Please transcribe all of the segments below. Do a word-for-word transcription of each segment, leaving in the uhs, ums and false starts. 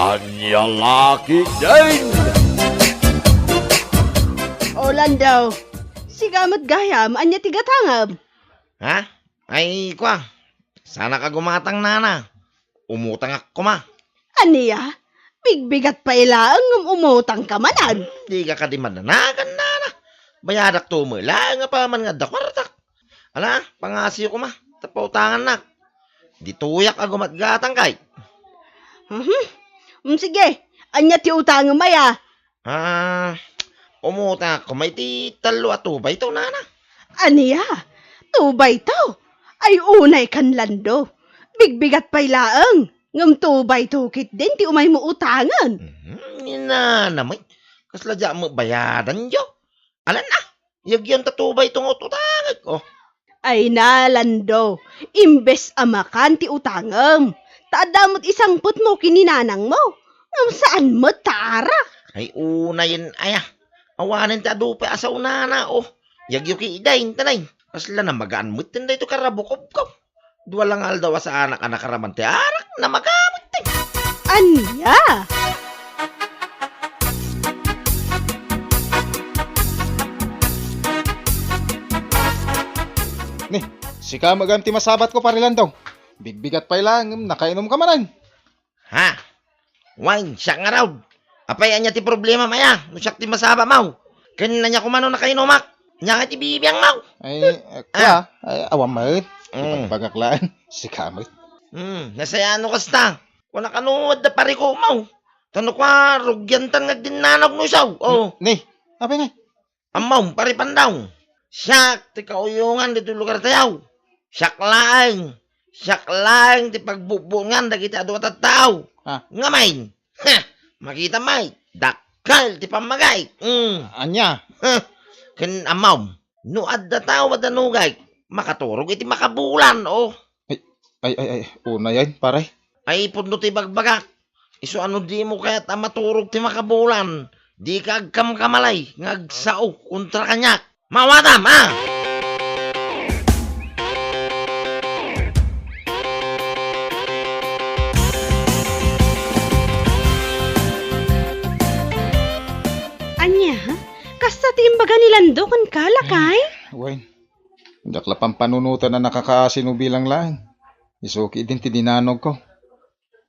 Ania la ketdin? O, Lando, sika met gayam, ania ti gatangem? Ha? Ay, kua, saanak a gumatang, nana. Umutangak koma. Ania? Bigbigat pay laeng ngem umutangka manen? Dika kadi madanagan, nana. Bayadakto met laeng apaman nga adda kuartak. Ala, pangasiyo koma, ta pautangannak. Ditoyak a gumatgatang kay. Mhm. Mm, sige, ania ti utangem aya? Ah, umutangak koma iti tallo a two by two, nana. Ania? Two by two? Ay, unay kan, Lando. Bigbigat pay laeng. Ngem two by two ketdin ti umaymo utangen. Mhm, ni nana met. Kasla diak met bayadanyo. Alan a, yagyan ta two by two nga ututangek, oh. Ay na, Lando, imbes a makan ti utangem, ta adda met isangpetmo ken ni nanangmo, ngem saan met ta arak. Ay, unayen aya. Awanen ti adu pay a sao, nana, oh. Yagyo ketdin, tanay. Kasla namagaan met daytoy karabukobko. Dua la nga aldaw a saanak a nakaraman ti arak, namaga met ti. Ania? Ni, sika met gayam ti masabatko, Pare Lando. Bigbigat pay laeng, nakainom ka manen. Ha? Wen, siak ngarud. Apay, ania ti problemam aya? No siak ti masabamaw. Ken ania koma no nakainumak? Ania nga ti bibiangmaw? Ay, eh, Ah. Kua, ay, awan met. Mm. Ibagbagak laeng. Sika met. Hmm, nasayaat no kasta. Kunak no adda parikumaw. Ta no kua, rugiantan nga agdinnanag no isu. Oh. Ni, apay ngay? Ammom, Pare Pandaw, siak ti kauyongan ditoy lugartayo. Siak laeng, siak laeng ti pagbutbutngan dagiti adu a tattao. Ah. Ngamin, ha, makita met, dakkel ti pammagayk. Mm. Ania? Ha, ken ammom, no adda tao a danogayk, makaturog iti makabulan, oh. Ay, ay, ay, ay, unayen, pare. Ay, pudno ti bagbagak. Isu a no dimo kayat a maturog ti makabulan, dika agkamkamali nga agsao kontra kaniak. Maawatam, a! Ania? Kasta ti imbaga ni Lando kenka, lakay? Wen, diak la pampanunoten a nakakaasi no bilang laeng. Isu ketdin ti dinanogko.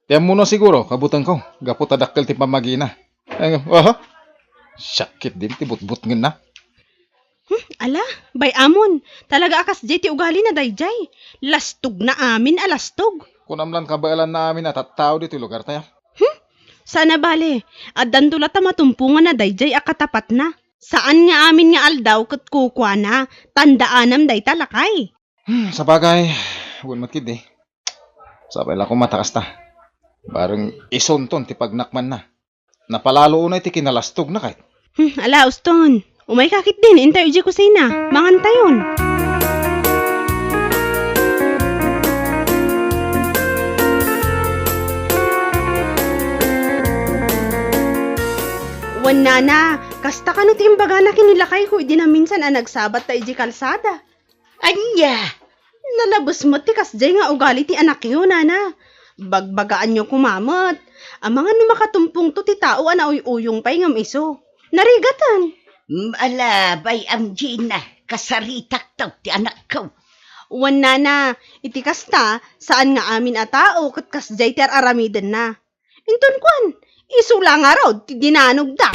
Ti ammono siguro, kabutengko, gapu ta dakkel ti pammagina. Ay, aha? Siak ketdin ti butbutngenna. Hmm, ala, bay-amon, talaga a kasdiay ti ugalina daydiay. Lastogna amin a lastog. Kunam lan kabaelanna amin a tattao ditoy lugartayo. Hmm? Saan a bale, addanto latta matumponganna daydiay a katapatna. Saan nga amin nga aldaw ket kukuana, tandaanam dayta, lakay. Hmm, sabagay, wen met ketdi. Sapay la koma ta kasta. Bareng isunton ti pagnakmanna. Napalalo unay ti kinalastogna kay. Hmm, ala, uston. Umayka ketdin, intayo idiay kusina. Mangantayon. Wen, nana, kasta kano ti imbagana ken ni lakayko idi naminsan a nagsabatta idiay kalsada? Ania? Nalabes met ti kasdiay nga ugali ti anakyo, nana. Bagbagaanyo koma met. Amangan no makatumpongto ti tao a nauy-uyong pay ngem isu. Narigaten. Mm, ala, bay-am Gina, kasaritakto ti anakko. Wen, nana, iti kasta, saan nga amin a tao ket kasdiay ti ar-aramidenna. Inton kuan, isu la ngarud ti dinanogda.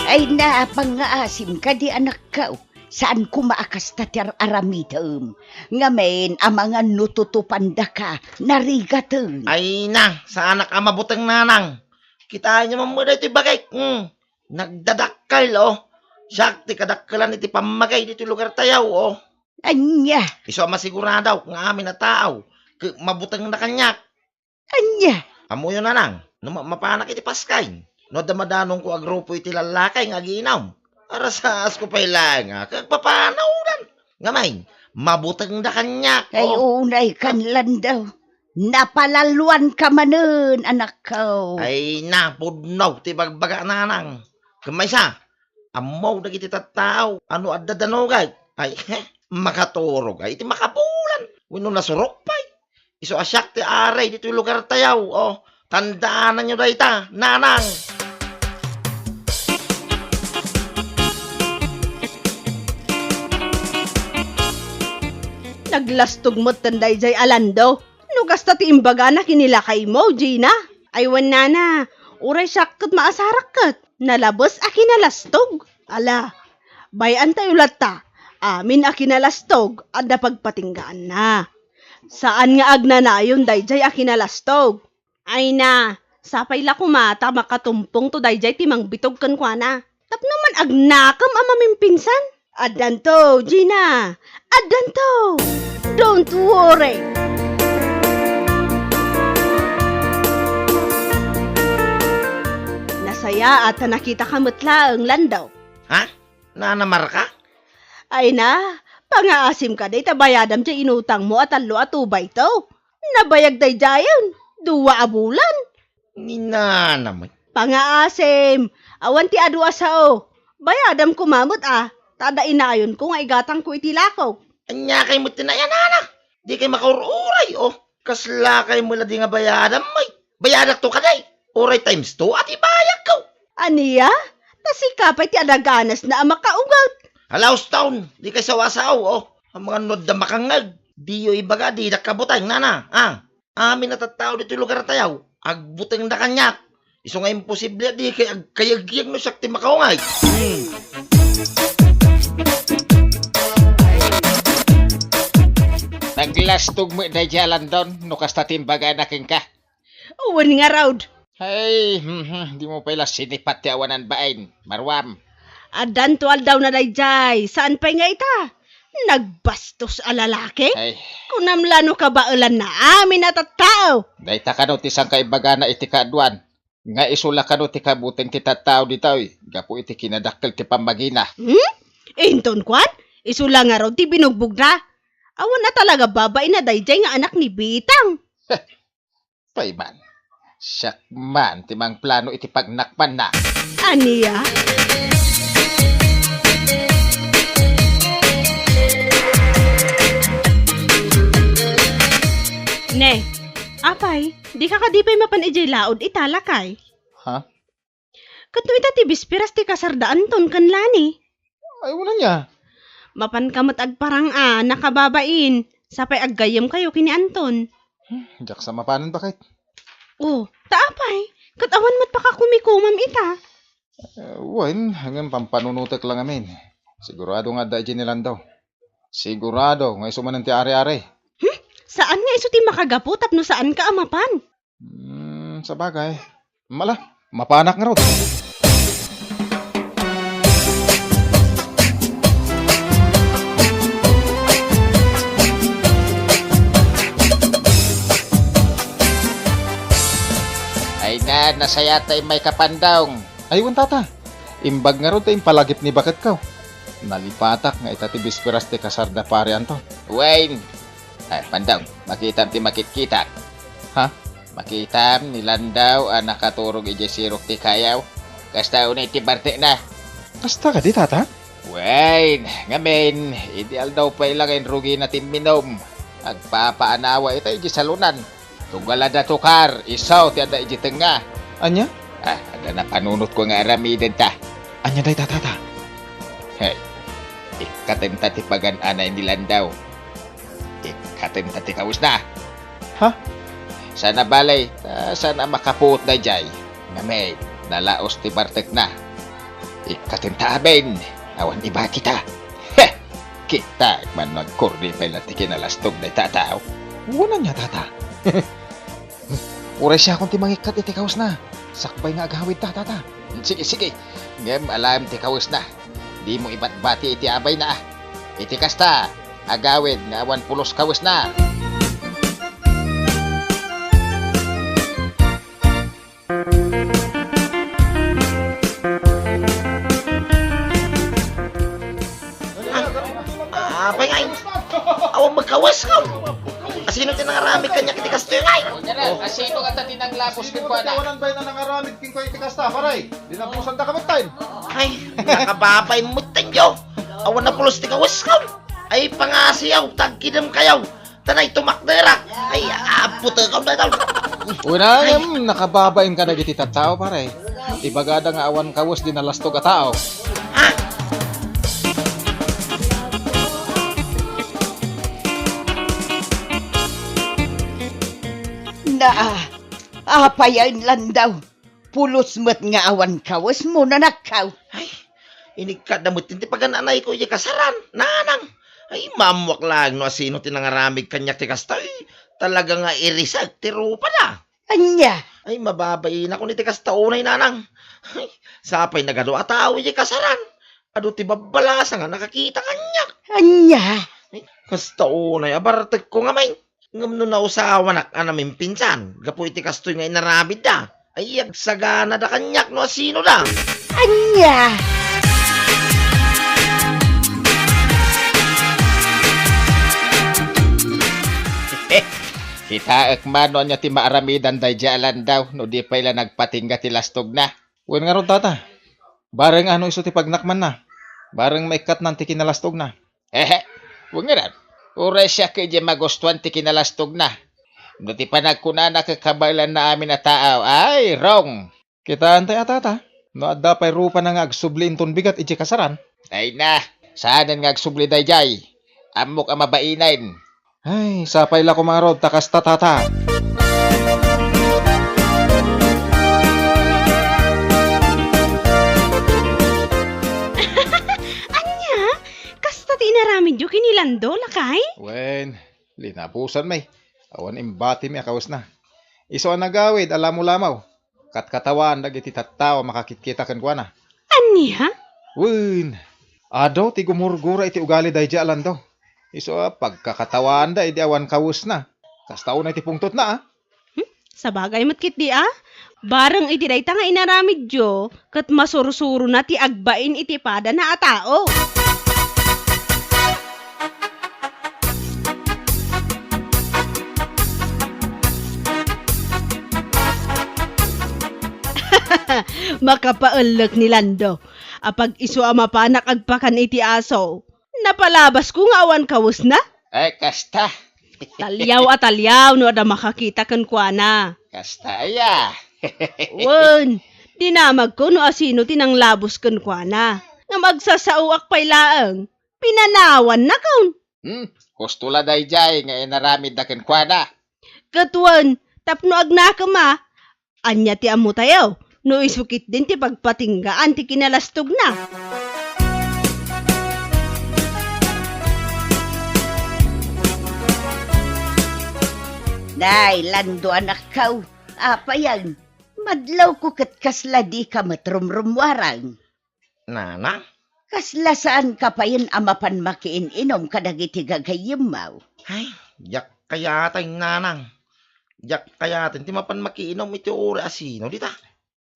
Ay, napan nga asim kadi, anakko. Saan koma a kasta ti ar-aramidem. Ngamin, amangan no tutupandaka, narigaten. Ay na, saanak a mabuteng, nanang. Kitaenyo man met daytoy bagik. Hmm. Nagdadakkel, oh. Siak ti kadakkelan iti pammagay ditoy lugartayo, oh. Ania? Isu a masiguradok nga amin a tao ket mabutengda kaniak. Ania? Ammoyo, nanang, no ma-, mapanak iti paskay, no adda madanongko a grupo iti lallakay nga agiinum, arasaasko pay laeng a ket agpapanawdan. Ngamin, mabutengda kaniak, Ay, oh. Unay kan Lando. Napalalluanka manen, anakko. Ay, napudno ti bagbaga, nanang. Ken maysa, ammo dagiti tattao a no adda danogay, Ay, makaturog ay iti makabulan. Wenno nasurok pay. Isu a siak ti ari ditoy lugartayo. O, tandaananyo dayta, nanang. Naglastog metten daydiay a Lando. No kasta ti imbagana ken ni lakaymo, Gina. Ay wen, nana, uray siak ket maasarak ket nalabes a kinalastog. Ala, bay-antayo latta, amin a kinalastog adda pagpatinggaanna. Saan nga agnanayon daydiay a kinalastog. Ay na, sapay la koma ta makatumpongto daydiay ti mangbitog kenkuana. Tapno man agnakem a mamimpinsan. Addanto, Gina! Addanto! Don't worry! Nasayaat ta nakitaka met laeng, Lando. Ha? Nana Marka? Ay na, pangaasim kadi ta bayadam ti inutangmo a tallo a tubayto. Nabayag daydiayen, dua a bulan. Ni nana met. Pangaasim, awan ti adu a sao. Bayadam koma met a, ta adda inayonko nga igatangko iti lakok. Ania kay met ti nayanana? Dikay makaur-uray, o. Kasla kay met la di nga bayadam, ay. Bayadakto kadi. Uray times two a ti bayagko. Ania? Ta sika pay ti adda ganasna a makaugat. Hala, uston, dikay sao-sao, o. Amangan no adda makangngeg. Diyo ibaga, didak kabuteng, nana, a. Amin a tattao ditoy lugartayo, agbutengda kaniak. Isu nga imposible a dikay agkayagyag no siak ti makaungay. Hmm. Naglastog met daydiay a Lando no kasta ti imbagana kenka. Wen ngarud. Ay, hmm, hmm, dimo pay la sinipat ti awanan bain, maruam. Addanto aldawna daydiay, saan pay nga ita? Nagbastos a lalaki? Ay. Kunam la no kabaelanna amin a tattao. Dayta kano ti sangkaibagana iti kaaduan, nga isu la kano ti kabuteng ti tattao ditoy, gapu iti kinadakkel ti pammagina. Hmm? Inton kuan, isu la ngarud ti binugbogda. Awan a talaga babaina daydiay nga anak ni Bitang. Pay man, siak man ti mangplano iti pagnakpanna. Ania? Ne, apay, dika kadi pay mapan idiay laod ita, lakay? Ha? Ket no ita ti bisperas ti kasarda Anton ken Lani? Ay, wen ania? Mapanka met agparang a nakababain, sapay aggayyemkayo ken ni Anton. Hmm, diak sa mapanen, baket. O, ta apay, ket awan met pakakumikomam ita. Eh, wen, ngem pampanunotek la ngamin. Sigurado nga adda idiay ni Lando. Sigurado nga isu manen ti ari-ari. Hmm? Saan nga isu ti makagapu tapno saanka a mapan? Hmm, sabagay. Mala, mapanak ngarud. Ay na, nasayaat ta immay ka, Pandong. Ay, wen, tata. Imbag ngarud ta impalagip ni baketko. Nalipatak nga ita ti bisperas ti kasarda Pari Anton. Wen, Ay, Pandong, makitam ti makitkitak. Ha? Makitam ni Lando a nakaturog idiay sirok ti kayaw. Kasta unay ti bartekna. Kasta kadi, tata? Wen, ngamin, idi aldaw pay la nga inrugina ti imminum. Agpapaanawa ita idiay salonan. Tunggal adda tukar, isu ti adda idiay tengnga. Ania? Ah, adda napanunotko nga aramidenta. Ania dayta, tata? Hey, ikkatenta ti pagan-anay ni Lando. Ikkatenta ti kawesna. Ha? Saan a bale, ta saan a makapuot daydiay. Ngamin, nalaos ti bartekna. Ikkatenta amin, awan ibakita. Heh! Kita, agmanno agkurdi pay la ti kinalastog dayta a tao. Wen ania, tata? Uray siakon ti mangikkat iti kawesna. Sakbay nga agawidta, tata. Sige, sige. Ngem alaem ti kawesna. Dimo ibatbati iti abayna, a. Iti kasta, agawid nga awan pulos kawesna. Ah, apay ngay? Awan met kawesko. Asino ti nangaramid kaniak iti kastoy ngay? Asino nga ti nanglabos kenkuana? Asino nga ti awanan bay nga nangaramid kenkuana iti kasta, pare? Dinabusan da ka met tayo. Ay, nakababay met tayo. Awan a pulos ti kawesko. Ay, pangasiyaw, tagkidem kayaw. Tanay tumakderak. Ay, aputekam dayta. Unangem, nakababain ka dagiti tattao, pare. Ibagada nga awan kawes di nalastog a tao. Ha? Naa, apay a inlandaw? Pulos met nga awan kawesmo, nanakkaw. Ay, inikkat da met ti pagan-anayko idiay kasaran, nanang. Ay, maammoak laeng no asino ti nangaramid kaniak ti kasta, ay, talaga nga irisek ti rupada. Ania? Ay, mababainak iti kasta unay, nanang. Ay, sapay nagadu a tao idiay kasaran. Adu ti babbalasa nga nakakita kaniak. Ania? Ay, kasta unay a bartekko ngamin. Ngem no nausawanak a namimpinsan gapu iti kastoy nga inaramidda, ay agsaganada kaniak no asinoda. Ania? Kitaek man no ania ti maaramidan daydiay a landaw no di pay la nagpatingga ti lastogna. Wen ngarud, tata, bareng no isu ti pagnakmanna, bareng maikkatnan ti kinalastogna. Hehe, wen ngarud, uray siak idiay magustuan ti kinalastogna. No ti panagkunana ket kabaelanna amin a tao, ay, wrong! Kitaentay a, tata, no adda pay rupana nga agsubli inton bigat idiay kasaran. Ay na, saanen nga agsubli daydiay. Ammok a mabainen. Ay, sapay la koma ngarud ta kasta, tata. Ania? Kasta ti inaramidyo ken ni Lando, lakay? Wen, linabusanmi. Awan imbatimi a kawesna. Isu a nagawid a lamolamaw. Katkatawaan dagiti tattao a makakitkita kenkuana. Ania? Wen, adu ti gumurgura iti ugali daydiay a Lando. Isu a pagkakatawaanda idi awan kawesna. Kasta unay ti pungtotna, a. Hmm? Sabagay met ketdi, a. Bareng iti dayta nga inaramidyo, ket masursurona ti agbain iti padana a tao. Makapaellek ni Lando. Apag isu a mapanak agpakan iti aso, napalabasko nga awan kawesna? Ay, kasta. Taliaw a taliaw no adda makakita kenkuana. Kasta aya. Wen, dinamagko no asino ti nanglabus kenkuana. Ngem agsasaoak pay laeng. Pinanawannakon. Hmm, husto la daydiay nga inaramidda kenkuana. Ket wen, tapno agnakem a, ania ti ammotayo no isu ketdin ti pagpatinggaan ti kinalastogna? Nay, Lando, anakko, apayan, madlawko ket kasla dika met rumrummuarang. Nanang? Kasla saanka payen a mapan makiin-inom kadagiti gagayyemmo? Ay, diak kayaten, nanang. Diak kayaten ti mapan makiinom iti uray asino dita.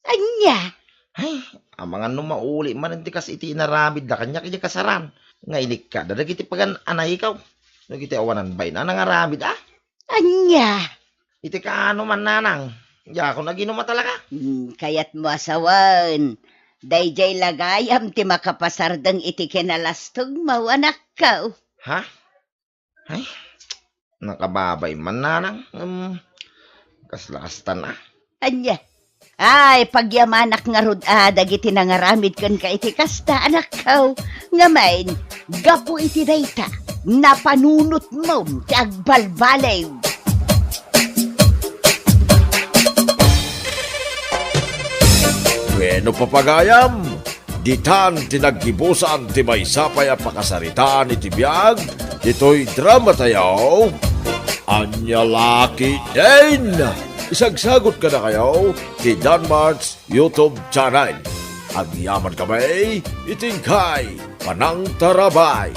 Ania? Ay, amangan no mauli manen ti kas iti inaramidda kaniak iti kasaran. Nga inikkada dagiti pagan-anayko. Dagiti awanan bain a nangaramid, a. Ania? Iti kaano man, nanang? Diakon aginum a talaga. Hmm, kayatmo a sawen, daydiay la gayam ti makapasardeng iti kinalastogmo, anakko. Ha? Ay, nakababain man, nanang. Em, kasla kastan a. Ania? Ay, pagyamanak ngarud a dagiti nangaramid kenka iti kasta, anakko. Ngamin, gapu iti dayta, napanunotmon ti agbalbaliw. Bueno, papagayam, ditan ti naggibusan ti maysa pay a pakasaritaan iti biag ditoy dramatayo, Ania La Ketdin. Isagsagut kadakayo ti Danmart's YouTube channel. Agyaman kami iti inkay panangtarabay.